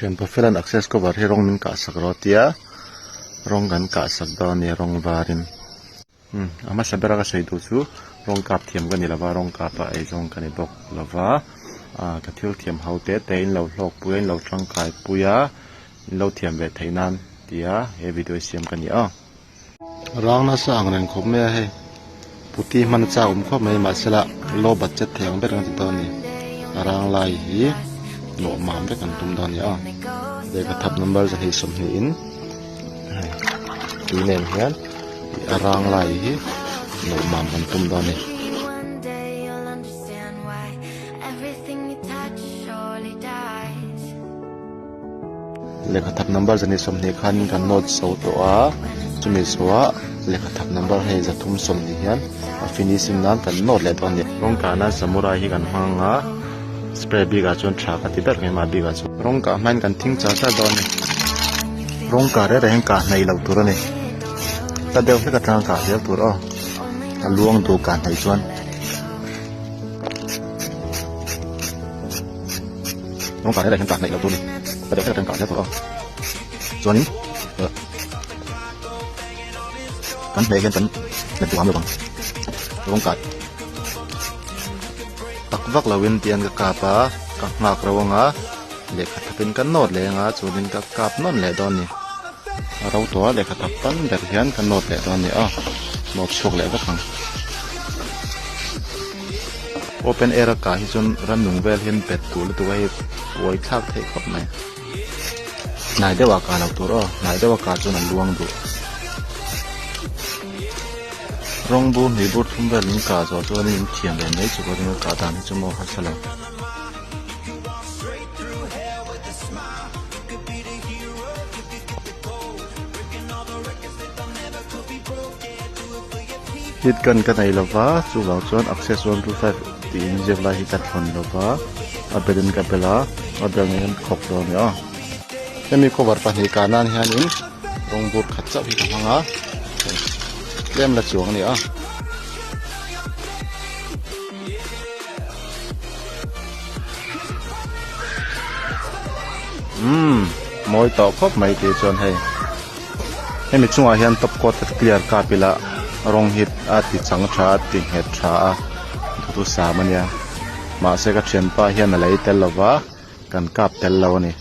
Thianpa felan access cover hi rawng min kah sak rawh tia rawng kan kah sak dawn a nia rawng varin umm a hmasa bera ka sawi duh chu rawng kap thiam ka ni lova rawng kapa eizawng ka ni bawk lova ah ka thil thiam ho te te in lo hlawk pui a in lo tangkai pui a in lo thiam ve theih nan tia he video hi siam ka ni a. Rang nasa ang reng khawp mai a hei putty hman a chak awm khawp mai mahsela low budget thei ang ber kan ti dawn a ni a rang lai hi nawh mam vek an tum dawn a ni a lehkha thap number zahnih sawmhnih in hei tui nen hian a rang lai hi nawh mam kan tum dawn a ni. Lehkha thap number zahnih sawmhnih khan kan note zo tawh a chumi zawhah lehkha thap number hei zathum sawmhnih hian a finishing nan kan note leh dawn a ni. Rawng kah nan samurai hi kan hmang a spray bikah chuan tha ka ti ber keimah bikah chuan. Rawng kah hmain kan thing char char dawn a ni. Rawng kah reng reng hian kah hnaih loh tur a ni. Hla deuh hlek atanga kah zel tur aw a luang duh kah hnaih chuan. Rawng kah reng reng hian kah hnaih loh tur a ni. Hla deuh hlek atanga kah zel tur aw. Chuanin kan hmeh hian kan hmet duh am lo ang. Rawng kah tak vak loin tian ka kap a, ka nghak ro anga lehkha thapin ka nawt leh anga chuanin ka kap nawn leh dawn a ni. A ro tawh a lehkha thap tan ber hian ka nawt leh dawn a ni aw. Nawt chhuak leh vek ang. Open air a kah hi chuan rannung vel hian bet duh lutuk a hei buai thlak theih khawp mai. Hnai deuh ah kah loh tur aw, hnai deuh a kah chuan a luang duh. Rawng bur hnih bur thum vel in kah zawh chuan in thiam ve mai chu ka ring a kah dan hi chu maw harsa lo. Heat gun ka nei lova chuvang chuan access 125 tih in ziak lai hi ka thlawn lova a bel in ka bel a a bel nen hian khawk dawn a ni aw hemi cover pahnih kah nan hianin rawng bur khat chauh hi ka hmang a tlem la chuang a ni a. Umm mawi tawh khawp mai tih chuan hei hemi chungah hian top coat te clear kap ila rawng hi a ti chang tha a ti nghet tha a duhthusam a nia mahse ka thianpa hian a lei tel lova kan kap tel lo a ni.